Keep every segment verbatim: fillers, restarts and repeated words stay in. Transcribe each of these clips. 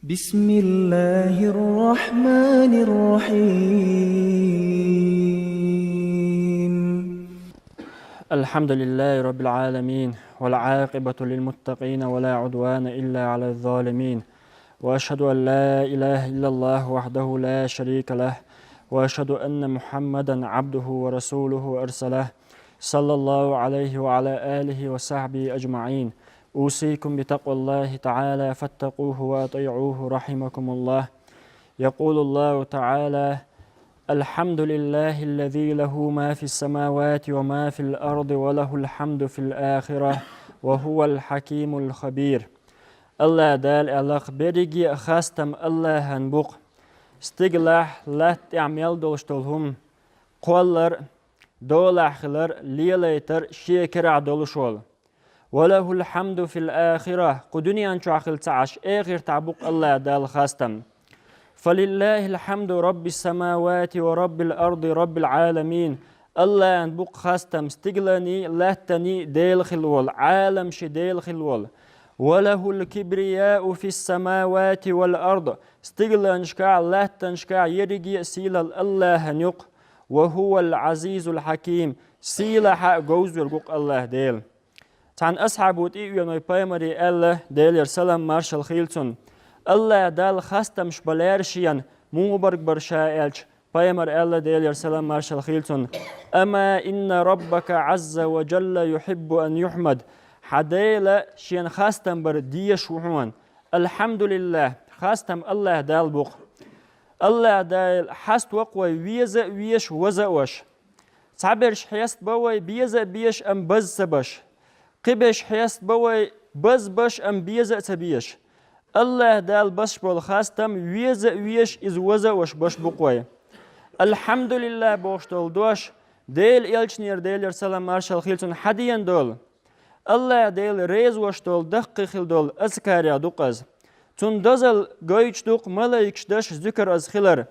بسم الله الرحمن الرحيم. الحمد لله رب العالمين، والعاقبة للمتقين، ولا عدوان إلا على الظالمين، وأشهد أن لا إله إلا الله وحده لا شريك له، وأشهد أن محمدا عبده ورسوله أرسله، صلى الله عليه وعلى آله وصحبه أجمعين. أوصيكم بتقوى الله تعالى فاتقوه وأطيعوه رحمكم الله. يقول الله تعالى: الحمد لله الذي له ما في السماوات وما في الأرض وله الحمد في الآخرة وهو الحكيم الخبير. Аллах Дала аьлла: «Берриге а хастам Аллахьан бу-кх. Стигалахь, латта тӀехь мел долуш долу хӀума, кхоллар а, долахь хилар а, лелайтар а шен карахь долуш волу. Ва лахул хьамду фил ахира, кху дуьнен чохь хилла ца Ӏаш, эхартахь бу-кх Аллах Далла хастам. Фалиллахил хьамду раббис самавати ва раббил арди раббил Ӏаламин». Аллахьан бу-кх хастам стигаланий, латтаний Дела хилла волу, Ӏаламийн Дела хилла волу. «Ва лахул кибрияу фис самавати вал ард». Стигаланашкахь, латтанашкахь ерриге а сийлалла Аллахьан ю-кх. «Ва хӀувал Ӏазизул хьаким». Сийлахь а, говза верг ву-кх Аллах Дела. Цхьана асхьабо тӀе а веана вай пайхамаре аьлла, Делера салам маршалла хуьлда цунна: «Аллах Далла хастамаш бан лаьара шена, муха бара ша?» аьлча, пайхамара аьлла, Делера салам маршалла хуьлда цунна: «Ама инна раббака Ӏазза ва джалла юхьиббу ан юхьмад». Хьан Дела шена хастам бар дезаш ву хьуна. Алхьамдулиллах, хастам Аллах Далла бу-кх. Аллах Дела хьаставо-кх вай веза а везаш, ваза а ваш. Цхьаберш хьестабо вай беза а безаш, амма база ца баш. Кхиберш хьестабо вай база баш, амма беза а ца безаш. Аллах Далла беш болу хастам веза а везаш, иза ваза а ваш беш бу-кх вай. Алхьамдулиллах бохуш долу дош Делан элчанера, Делера салам маршалла хуьлда цунна, хьадеана долу. Аллах Дела резавеш долу, даккхий хила долу азкарех ду-кх иза. Цунна дозалла гойтуш ду-кх малайкаш деш зуькар иза хилар.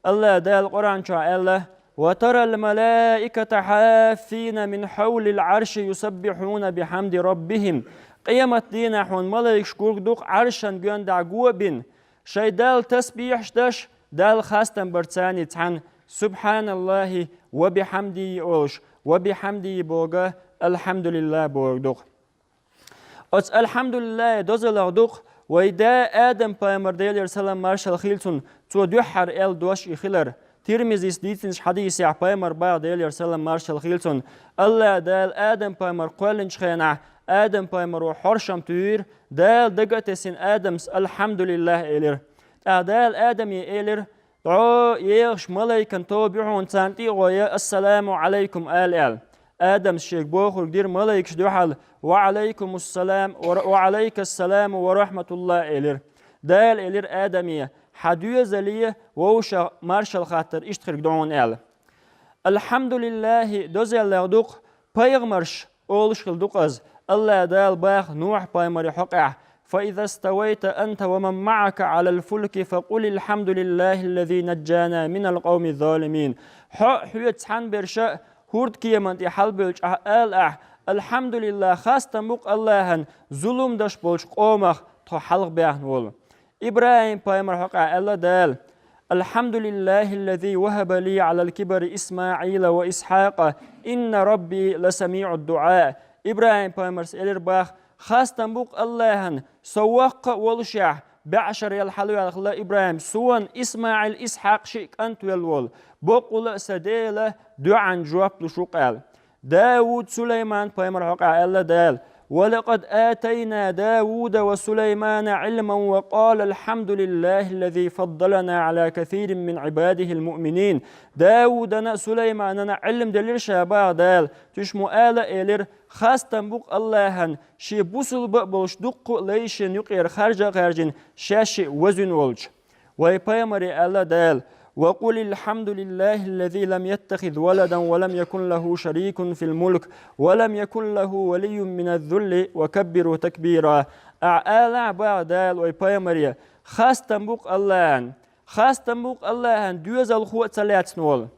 Аллах Дала Къуръан чохь аьлла: «Ва тарал малаиката хьаффина мин хьавлил Ӏарши юсаббихьуна бихьамди раббихим». Къематан дийнахь хьуна малайкаш гург ду-кх Ӏаршана гоьндахь го а бина, шайн Далла тасбихьаш деш, Далла хастам бар царний цхьаьна: «Субхьаналлахи ва бихьамдихи», олуш, «ва бихьамдихи» боху, «Алхьамдулиллах» боху ду-кх. Оцу «Алхьамдулиллахи» дозаллех ду-кх вай да Адам-пайхамар, Делера салам маршалла хуьлда цунна, цо дуьххьара аьлла дош и хилар. Тирмизис дийцинчу хьадисехь пайхамара боху, Делера салам маршалла хуьлда цунна: Аллах Дала Адам-пайхамар кхоьллинчу хенахь, Адам-пайхамаро хьоршам туьйхира, Дала дага а тесина Адамс «Алхьамдулиллах» элира. ТӀаккха Дала Адаме элира: «ДӀо ехаш малайкан тоба ю хьуна, царна тӀе а гӀой, „Ассаламу Ӏалайкум“ ала», – аьлла. Адамс шега бохург дира малайкаш дуьхьал: «Ва Ӏалайкумуссалам, ва ра-, ва Ӏалайкассаламу ва рахьматуллах», – элира. Дала элира Адаме: «Хьан доьзале вовшах маршалла хаттар иштта хирг ду хьуна», – аьлла. «Алхьамдулиллахи» дозаллех ду-кх пайхамарш олуш хила ду-кх иза. Аллах Дала боху Нухь-пайхамаре хьокъехь: «Фа иза ставайта анта ва ман маӀака Ӏалал фулки, фа къулил хьамдулиллахиллази наджжана минал къавмиз-залимин». Хьо а, хьоьца цхьаьна берш а хӀордкеман тӀе хьалабевлча ахь ала ахь: «Алхьамдулиллах, хастам бу-кх Аллахьан, зулам деш болчу къомах тхо хьалхабаьхна волу». ИбрахӀим-пайхамар хьокъехь аьлла Дала: «Алхьамдулиллахиллази вахаба ли Ӏалал кибари ИсмаӀила ва Исхьакъа, инна рабби ласамиӀуд-дуӀа». ИбрахӀим-пайхамарс элира боху: «Хастам бу-кх Аллахьан, со воккха а волушехь, бӀешарел хьалаваьлла хилла ИбрахӀим, суна ИсмаӀил, Исхьакъ шиъ кӀант велла волу, баккъала а сан Дела доьӀан жоп луш ву-кх», – аьлла. Дауд-Сулайман-пайхамар хьокъехь аьлла Дала: «Ва лакъад атайна Дауда ва Сулаймана Ӏилман ва къала: „Алхьамдулиллахиллази фаддалана Ӏала касирин мин Ӏибадихил муъминин“». Даудана а, Сулайманана а Ӏилма делира ша боху Дала, цуьш ма ала а элира: «Хастам бу-кх Аллахьан, шен бусулба а болуш дуккха а лай шен юкъера харжа а хаьржина, шаьш шиъ вазина волчу». Вай пайхамаре аьлла Дала: «Ва къулил хьамдулиллахиллази лам яттахиз валадан ва лам якун лаху шарикун фил мулк, ва лам якун лаху валийюн миназ-зулли ва каббирху такбира». Ахь ала ахь боху Дала вай пайхамаре: «Хастам бу-кх Аллахьан, хастам бу-кх Аллахьан, доьзалхо а ца лаьцна волу.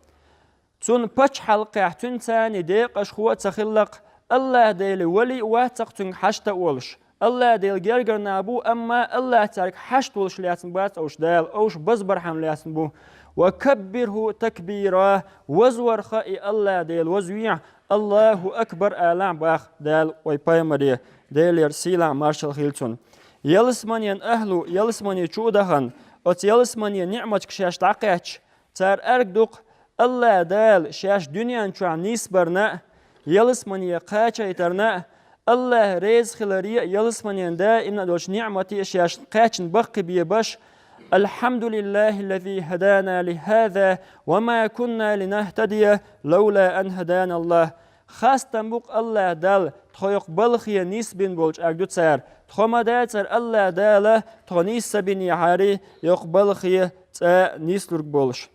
Цунна пачхьалкхехь цуьнан царний декъашхо а ца хилла-кх, Аллах Деле вали а вац-кх цуьнга хьашта а волуш. АллахӀ Дела гергара нах бу, амма АллахӀ цаьрга хьашт волуш лаьцна бац уьш Дала, уьш базбархьама лаьцна бу. «Ва каббирхӀу такбира», вазварх и АллахӀ Дела вазвехь, «Аллаху акбар» алахь боху Дала вайн пайхамаре, Делера сийлахь маршалла хуьлда цунна. Ялсаманин ахӀлу ялсамани чу а дахана, оцу ялсаманин ниӀматашка шаьш дӀакхаьчча, цара аьрг ду-кх АллахӀ Дала шаьш дуьнен чохь нисбарна а, ялсамане кхачийтарна а, АллахӀ реза хиларе а, ялсаманин даимна а долчу ниӀмате а шаьш кхаьчна баккхийбеш: «Алхьамдулиллахиллази хӀадана лихӀаза, ва ма кунна линахӀтадия лавла ан хӀаданаллахӀ». Хастам бу-кх АллахӀ Далла, тхо йоккха балхе нисбина болчу, аьрг ду цара. Тхо ма дацара АллахӀ Дала тхо нис ца бинехьара, йоккха балхе цкъа а нислург болуш.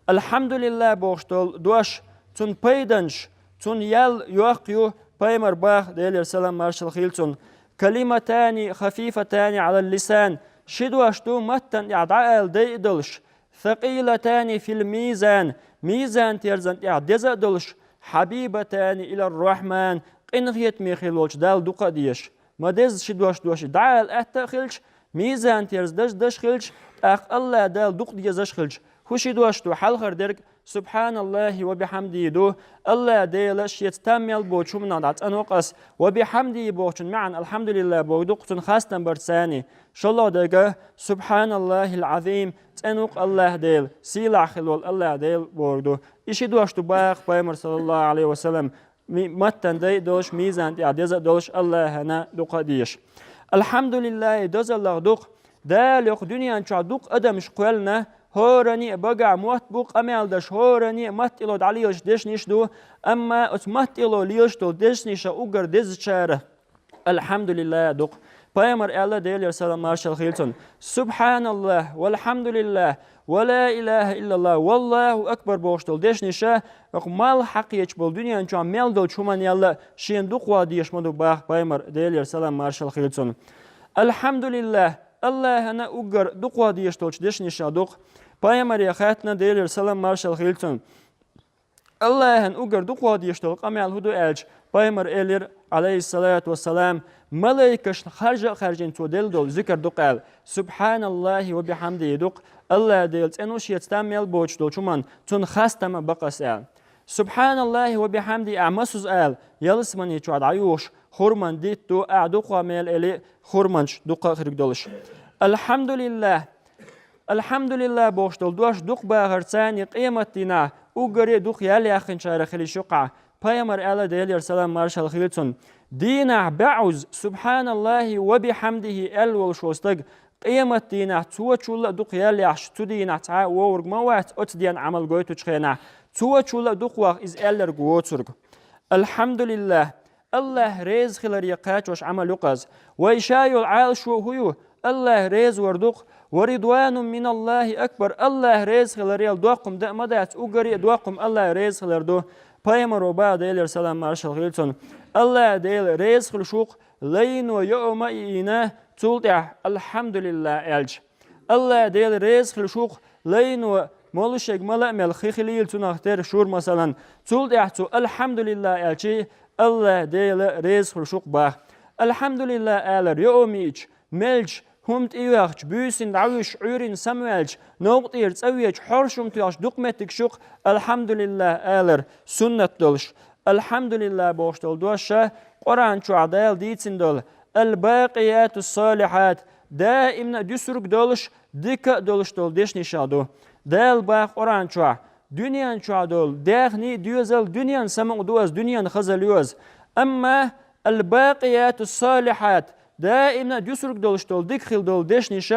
«АлхьамдулиллахӀ» бохуш долу дош, цуьнан пайданаш, цуьнан ял йоккха ю, пайхамара боху, Делера салам маршалла хуьлда цунна: «Калиматани хафифатани Ӏалал лисан». Ши дош ду, маттана тӀехь дӀаала дайа а долуш, «сакъилатани фил мизан», мизан-терзан тӀехь деза а долуш, «хьабибатани илар-Рахьман», къинхетаме хилла волчу Далла дукха а дезаш. Ма деза ши дош дош, дӀаала атта а хилча, мизан-терза дажа даш хилча, тӀаккха АллахӀ Далла дукха дезаш хилча. ХӀун ши дош ду? Хьалхара дерг «СубхьаналлахӀи ва бихьамдихӀи» ду. АллахӀ Дела шеца там мел боцучу хӀуманах дӀа цӀанваккха ас. «Ва бихьамдихӀи» бохучун маьӀна, «АлхьамдулиллахӀ» бохург ду-кх цунна хастам барца цхьаьна. ШолгӀа дерг «СубхьаналлахӀил Ӏазим», цӀена ву-кх АллахӀ Дела, сийлахь хилла волу АллахӀ Дела бохург ду. И ши дош ду боху пайхамара, саллаллахӀу Ӏалайхи ва саллам, ми-, маттана дайа а долуш, мизан тӀехь деза а долуш, АллахӀана дукха а дезаш. «АлхьамдулиллахӀи» дозаллах ду-кх, Дала йоккха дуьнен чохь дукха адамаш кхоьллина, хӀоранне а багахь мотт бу, къамел деш хӀоранне а маттаӀалло дӀалелаш дешнаш ду, амма оцу маттаӀалло лелаш долу дешнашах уггар дезачарах «АлхьамдулиллахӀ» ду-кх. Пайхамара аьлла, Делера салам маршалла хуьлда цунна: «СубхьаналлахӀ, валхьамдулиллахӀ, ва ла илахӀа иллаллахӀ, валлахӀу акбар» бохуш долу дешнаш, оха малх хьакхеташ болу дуьнен чохь мел долчу хӀуманал а шена дукхох дезаш ма ду боху пайхамара, Делера салам маршалла хуьлда цунна. «АлхьамдулиллахӀ» АллахӀана уггар дукхох дезаш долчу дешнашах ду-кх. Пайхамаре хаьттина, Делера салам маршалла хуьлда цунна: «АллахӀана уггар дукхох дезаш долу къамел хӀун ду?» аьлча, пайхамара элира, Ӏалайхиссалату вассалам: «Малайкашна харжа а хаьржина цо делла долу зикр ду-кх», аьлла. «СубхьаналлахӀи ва бихьамдихӀи» ду-кх, АллахӀ Дела цӀена ву, шеца там мел боцуш долчу хӀуманна, цунна хастам а бакъ ас аьлла. «СубхьаналлахӀи ва бихьамдихӀи» ахь масазза ала, ялсамани чохь дӀаюхуш, хурман дитт ду, ахь дукхох мел эли, хурманаш дукха а хирг долуш. «АлхьамдулиллахӀ». «АлхьамдулиллахӀ» бохуш долу дош дукха бахарца цхьаьна къематдийнахь уггаре а дукха ял яьккхинчарах хила йиш ю-кх ахь. Пайхамара аьлла, Делера салам маршалла хуьлда цунна: «Дийнахь бӀозза «СубхьаналлахӀи ва бихьамдихӀи» аьлла волуш волу стаг, къематдийнахь цочул а дукха ял яхьаш цу дийнахь цхьа а вогӀург ма вац, оцу ден Ӏамал гойтучу хенахь, цочул а дукхох иза аьлларг воцург. АлхьамдулиллахӀ, АллахӀ реза хиларе кхачош Ӏамал ю-кх иза. Вай ша йолу Ӏалашо хӀун ю? АллахӀ реза вар ду-кх. «Ва ридванун миналлахӀи акбар». АллахӀ реза хиларал доккха хӀума дан а ма дац, уггаре а доккха хӀума АллахӀ реза хилар ду. Пайхамара боху, Делера салам маршалла хуьлда цунна: «АллахӀ Дела реза хуьлуш ву-кх, лайно йоӀ ма йиъна, цул тӀаьхьа „АлхьамдулиллахӀ“ аьлча. АллахӀ Дела реза хилуш ву-кх, лайно молушерг мала а мел хи хилийла цунах тера шура, масалан, цул тӀаьхьа цо „АлхьамдулиллахӀ“ аьлча, АллахӀ Дела реза хилуш ву-кх боху. „АлхьамдулиллахӀ“ алар йоӀ ма йиъча, мелча, хӀума тӀеоьхча, буьйсанна дӀавуьжуш, Ӏуьйранна самаваьлча, новкъа тӀера цӀа веча, хьорш хӀума тоьхча дукха меттигаш ю-кх „АлхьамдулиллахӀ“ алар суннат долуш. „АлхьамдулиллахӀ“ бохуш долу дош ша Къуръан чохь Дала дийцина долу «Ал-бакъиятус-салихьат», даимна а дуьсург а долуш, дика а долуш долу дешнашах ду. Дала боху Къуръан чохь: «Дуьнен чохь долу даьхний а, доьзал а, дуьненан самукъа ду ас, дуьненан хазалла ю ас». Амма «ал-бакъиятус-салихьат», даимна а дуьсург а долуш долу дика хила долу дешнаш,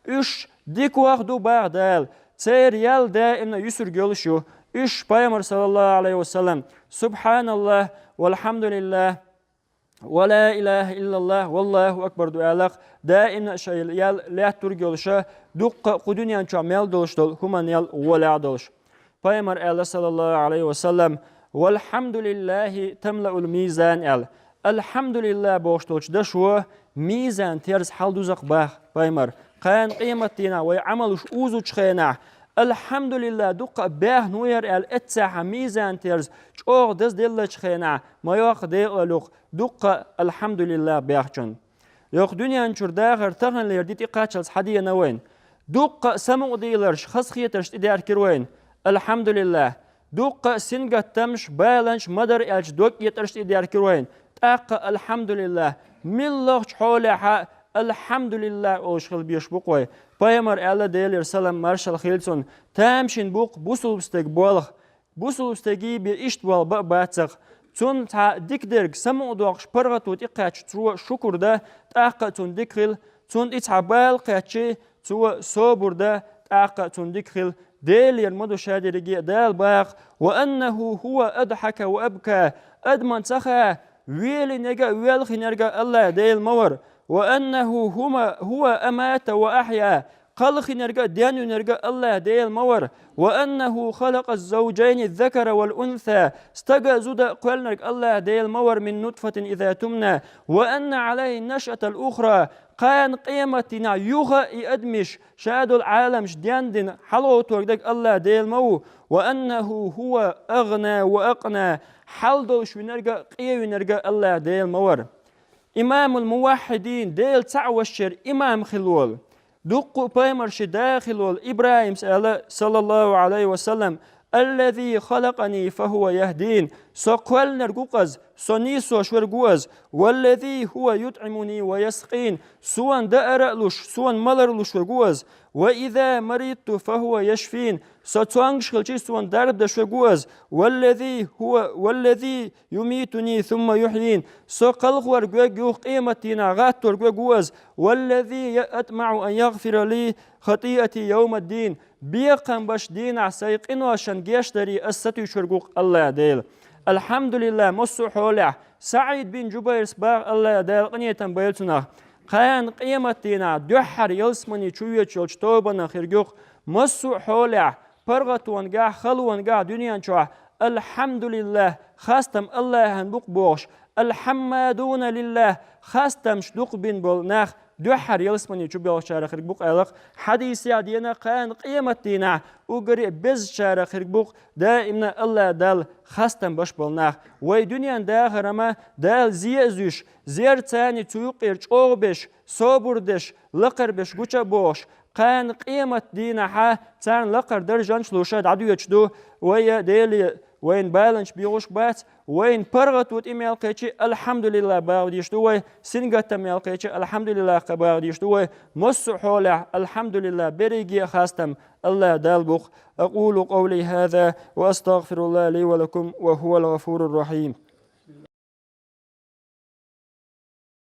уьш дикох ду боху Дала, церан ял даимна а юьсург йолуш ю. Уьш пайхамар, саллаллахӀу Ӏалайхи ва саллам, «СубхьаналлахӀ, валхьамдулиллахӀ, ва ла илахӀа иллаллахӀ, валлахӀу акбар» ду аьлла-кх, даимна а шайн ял лаьттург а йолуша, дуккха а кху дуьнен чохь мел долуш долу хӀуманал гӀолехь а долуш. Пайхамар аьлла, саллаллахӀу Ӏалайхи ва саллам: «ВалхьамдулиллахӀи тамлаул мизан», – аьлла. «АлхьамдулиллахӀ» бохуш долчу дашо мизан-терза хьалдуза-кх боху пайхамар. Кхана къематдийнахь вай Ӏамалш узучу хенахь, «АлхьамдулиллахӀ» дуккха а баьхна ву яра аьлла, эццахьа мизан-терза чӀогӀа дазделлачу хенахь, ма йоккха декъалалла ю-кх дуккха а «АлхьамдулиллахӀ» баьхначун. Йокху дуьнен чуьра дахар таханлера ди тӀекхаччалц хьадеана вайна. Дуккха а самукъадийларш, хазахетарш тӀедеркира вайна. Алхьамдулиллах. Дуккха а сингаттамаш, баланаш, мадар аьлча дог этӀарш тӀедеркира вайна. ТӀаккха алхьамдулиллах. МиллагӀчу хьолехь а алхьамдулиллах олуш хила безаш бу-кх вай. Пайхамар аьлла, Делера салам маршалла хила цунна: тамашийна бу-кх бусулба стеган болх. Бусулба стеган бен иштта болх бан а бац-кх. Цунна цхьа дика дерг самукъадоккхуш паргӀато тӀекхаьчча, цо шукур дан, тӀаккха а цунна дика хила. Цунна тӀе цхьа бала кхаьчча, цо собар дан, тӀаккха а цунна дика хила. Делера ма ду ша дерриге а, Дала боху: «Ва аннаху хӀува адхьака ва абка». Адамна ца хаьа, велинарг а, велхинарг а АллахӀ Дела ма вара. «Ва аннаху хӀума хӀува амата ва ахья». Кхалхинарг а, денвинарг а АллахӀ Дела ма вара. «Ва аннаху халакъа ззавджайни ззакара вал унса». Стаг а, зуда а кхоьллинарг АллахӀ Дела ма вара, «мин нутфатин иза тумна». «Ва анна Ӏалайхи ннашъатал ухра». Кхана къематдийнахь юха а и адамаш, ша долу Ӏаламаш денна дина, хьалгӀовттор дерг АллахӀ Дела ма ву. «Ва аннаху хӀува агӀна ва акъна». Хьалдолуш винарг а, къен винарг а АллахӀ Дела ма вара. Имамул муваххьидин, Дела цхьаъ ваьшшера имам хилла волу, дуккха а пайхамаршийн да хилла волу ИбрахӀимс аьлла, саллаллаху Ӏалайхи ва саллам: «Аллази халакъани фа хӀува яхдин». Со кхоьллинарг ву-кх Иза, со нийсош верг ву Иза. «Валлази хӀува ютӀимуни ва яскъин». Суна даар а луш, суна малар а луш верг ву Иза. «Ва иза маридту фа хӀува яшфин». Со цомгуш хилча, суна дарба деш верг ву Иза. «Валлази хӀува, валлази юмитуни сумма юхьйин». Со кхалхорг верг, юха къематдийнахь гӀатторг верг ву Иза. «Валлази атмаӀу ан ягъфира ли хатиати йовмаддин». Бекхам беш дийнахь сайн къиношна гечдаре Ас сатуьйсург ву-кх АллахӀ Дела. Алхьамдулиллах, массо а хьолехь, СаӀид бин Джубайрс баха, АллахӀ Дала къинхетам бойла цунах: кхана къематдийнахь дуьххьара ялсамани чу воьдуш йолчу тобанах хирг ю-кх массо а хьолехь, паргӀатонагахь, халонагахь дуьнен чохь «Алхьамдулиллах, хастам АллахӀана бу-кх» бохуш, «Алхьаммадуна лиллах, хастамаш дукха бина болу нах» дуьххьара ялсамани чу боьлхучарах хирг бу-кх аьлла-кх. Хьадисехь деана, кхана къематдийнахь уггаре а безачарах хирг бу-кх даимна АллахӀ Далла хастам беш болу нах. Вай дуьнен дахаран Дала зе а зуьйш, зерцани цу юкъера чӀогӀа беш, собар деш, лакхара беш гуча а бохуш, кхана къематдийнахьа царна лакхара даржанаш луша дӀадоьдуш ду. Вай а, Деле, вайна баланаш бегӀуш бац, вайна паргӀато тӀе мел кхечи, «Алхьамдулиллах» баха дийш ду вай, сингаттам мел кхечи, «Алхьамдулиллах» кха баха дийш ду вай. Массо а хьолехь, «Алхьамдулиллах», берриге а хастам АллахӀ Далла бу-кх. أقول قولي هذا وأستغفر الله لي ولكم وهو الغفور الرحيم.